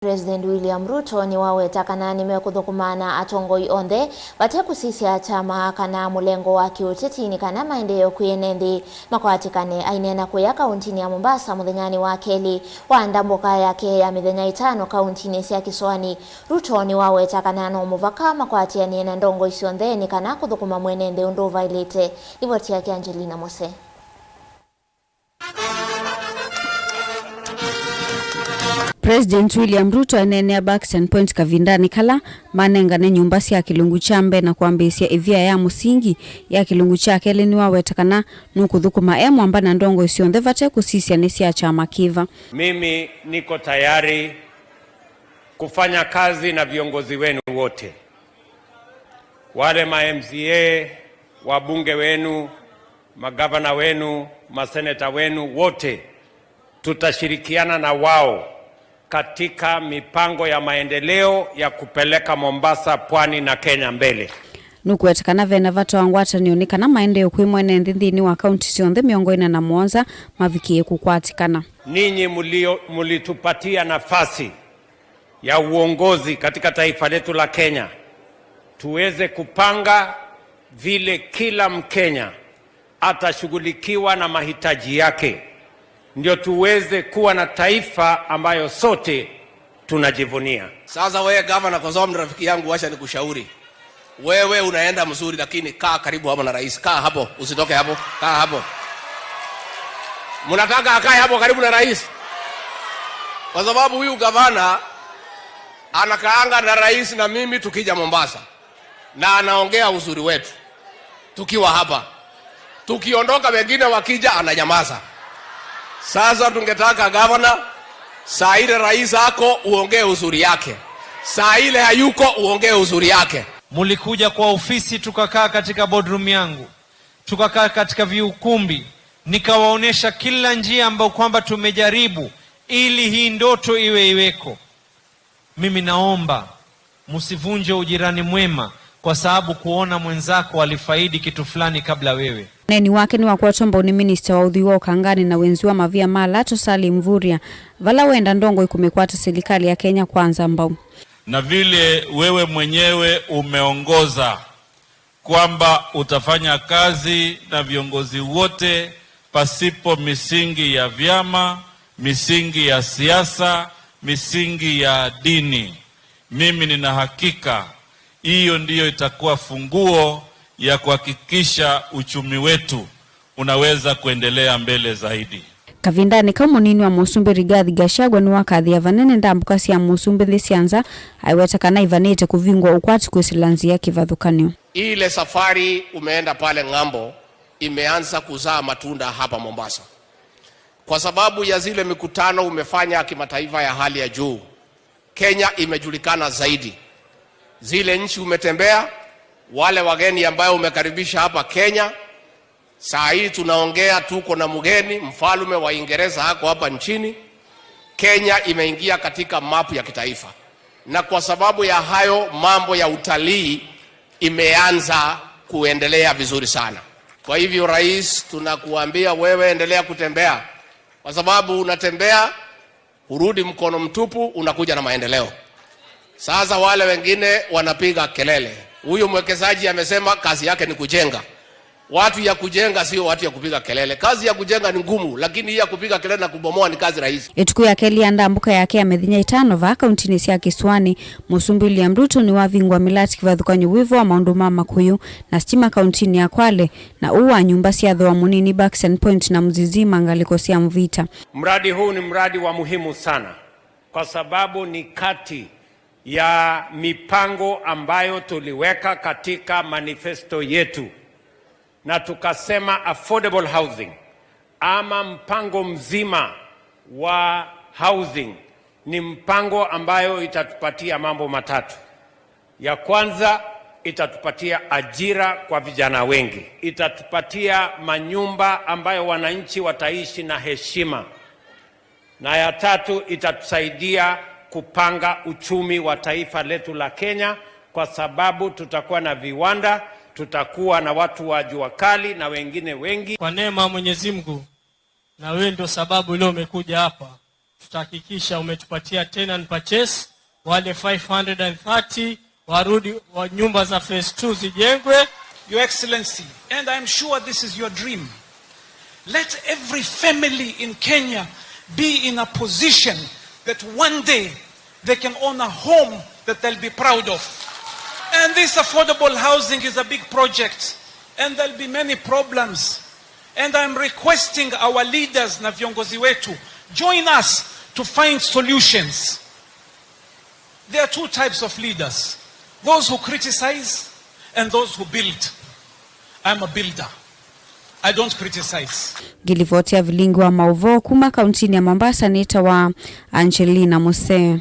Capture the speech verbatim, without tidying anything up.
President William Ruto nĩwaweta kana nĩmekũthũkũma na atongoi onthe vate kũsisya kyama kana mũlengo wa kĩũteti nĩ kana maendeeo kwĩ ene nthĩ makwatĩkane. Aineena kũya kauntinĩ ya Mombasa mũthenyanĩ wa kelĩ wa ndambũka yake ya mĩthenya ĩtano kauntinĩ sya kĩsoanĩ, Ruto nĩwaweta kana no mũvaka makwatĩanĩe na ndongoi syonthe nĩ kana kũthũkũma mwene nthĩ ũndũ ũvaĩlĩte. Livoti yake Angelina Mose. President William Ruto eneenea Buxton Point kavindanĩ kala manengane nyũmba sya kĩlungu kya mbee na kwambĩĩsya ĩvia ya mũsingi ya kĩlungu kya kelĩ nĩwaweta kana nũkũthũkũma e mwamba na ndongoi syonthe vate kũsisya nĩ sya kyama kĩva. Mimi niko tayari kufanya kazi na viongozi wenu wote, wale ma M C A, wabunge wenu, magavana wenu, maseneta wenu wote, tutashirikiana na wao katika mipango ya maendeleo ya kupeleka Mombasa, pwani na Kenya mbele. Nũkũweta kana vena vata wa ngwatanĩo nĩ kana maendeeo kwĩ mwene nthĩ nthĩnĩ wa kaunti syonthe mĩongo ĩna na mũonza mavikĩe kũkwatĩkana. Ninyi mulio-, mulitupatia nafasi ya uongozi katika taifa letu la Kenya, tuweze kupanga vile kila Mkenya atashughulikiwa na mahitaji yake, ndio tuweze kuwa na taifa ambayo sote tunajivunia. Sasa wewe gavana, kwa sababu ni rafiki yangu, wacha nikushauri. Wewe unaenda mzuri, lakini kaa karibu hapo na rais. Kaa hapo, usitoke hapo. Kaa hapo. Mnataka akae hapo karibu na rais? Kwa sababu huyu gavana anakaanga na rais na mimi tukija Mombasa. Na anaongea uzuri wetu tukiwa hapa. Tukiondoka, wengine wakija, ananyamaza. Sasa tungetaka gavana, saa ile rais ako, uongee uzuri yake. Saa ile hayuko, uongee uzuri yake. Mulikuja kwa ofisi, tukakaa katika boardroom yangu, tukakaa katika viukumbi, nikawaonesha kila njia ambayo kwamba tumejaribu ili hii ndoto iwe iweko. Mimi naomba msivunje ujirani mwema kwa sababu kuona mwenzako alifaidi kitu fulani kabla wewe. Ũneeni wake nĩwakwatwa mbau nĩ minista wa ũthwii wa ũkanganĩ na wenzi wa mavia ma lato, Salim Mvurya, vala wenda ndongoi kũmĩkwata silikalĩ ya Kenya Kwanza mbau. Na vile wewe mwenyewe umeongoza kwamba utafanya kazi na viongozi wote pasipo misingi ya vyama, misingi ya siasa, misingi ya dini. Mimi nina hakika hiyo ndiyo itakuwa funguo ya kuhakikisha uchumi wetu unaweza kuendelea mbele zaidi. Kavindanĩ kau, mũnini wa mũsumbĩ Rigathi Gachagua nĩwakathĩa vanene ndambũka sya mũsumbĩ nthĩ sya nza, aiweta kana ivanĩte kũvingwa ũkwati kwĩsĩla nzĩa kĩvathũkany'o. Ile safari umeenda pale ng'ambo imeanza kuzaa matunda hapa Mombasa. Kwa sababu ya zile mikutano umefanya kimataifa ya hali ya juu, Kenya imejulikana zaidi. Zile nchi umetembea, wale wageni ambayo umekaribisha hapa Kenya, saa hii tunaongea, tuko na mgeni, mfalme wa Uingereza ako hapa nchini. Kenya imeingia katika mapu ya kitaifa. Na kwa sababu ya hayo, mambo ya utalii imeanza kuendelea vizuri sana. Kwa hivyo, Rais, tunakuambia wewe endelea kutembea, kwa sababu unatembea, hurudi mkono mtupu, unakuja na maendeleo. Sasa wale wengine wanapiga kelele. Huyu mwekezaji amesema kazi yake ni kujenga. Watu ya kujenga sio watu ya kupiga kelele. Kazi ya kujenga ni ngumu, lakini hii ya kupiga kelele na kubomoa ni kazi rahisi. Ĩtukũ ya kelĩ ya ndambũka yake ya mĩthenya ĩtano vaa kauntinĩ sya kĩsũanĩ, Mũsumbĩ William Ruto nĩwavingũa mĩlatĩ kĩvathũkany'o wĩvo wa maũndũ ma makũyũ na sitima kauntinĩ ya Kwale, na ũũ wa nyũmba sya thooa mũnini Buxton Point na Mzizima ngalĩko sya Mvita. Mradi huu ni mradi wa muhimu sana kwa sababu ni kati ya mipango ambayo tuliweka katika manifesto yetu, na tukasema affordable housing ama mpango mzima wa housing ni mpango ambayo itatupatia mambo matatu. Ya kwanza, itatupatia ajira kwa vijana wengi, itatupatia manyumba ambayo wananchi wataishi na heshima, na ya tatu, itatusaidia kupanga uchumi wa taifa letu la Kenya, kwa sababu tutakuwa na viwanda, tutakuwa na watu wa jua kali na wengine wengi. Kwa neema ya Mwenyezi Mungu, na wewe ndio sababu leo umekuja hapa, tutahakikisha umetupatia tenant purchase, wale five hundred and thirty warudi, wa nyumba za phase two zijengwe. Your Excellency, and I'm sure this is your dream, let every family in Kenya be in a position that one day they can own a home that they'll be proud of. And this affordable housing is a big project, and there'll be many problems. And I'm requesting our leaders na viongozi wetu, join us to find solutions. There are two types of leaders, those who criticize and those who build. I'm a builder. I don't criticize. Ngilivoti ya vilingi wa mauvoo kuma kauntinĩ ya Mombasa nĩtawa Angelina Musee.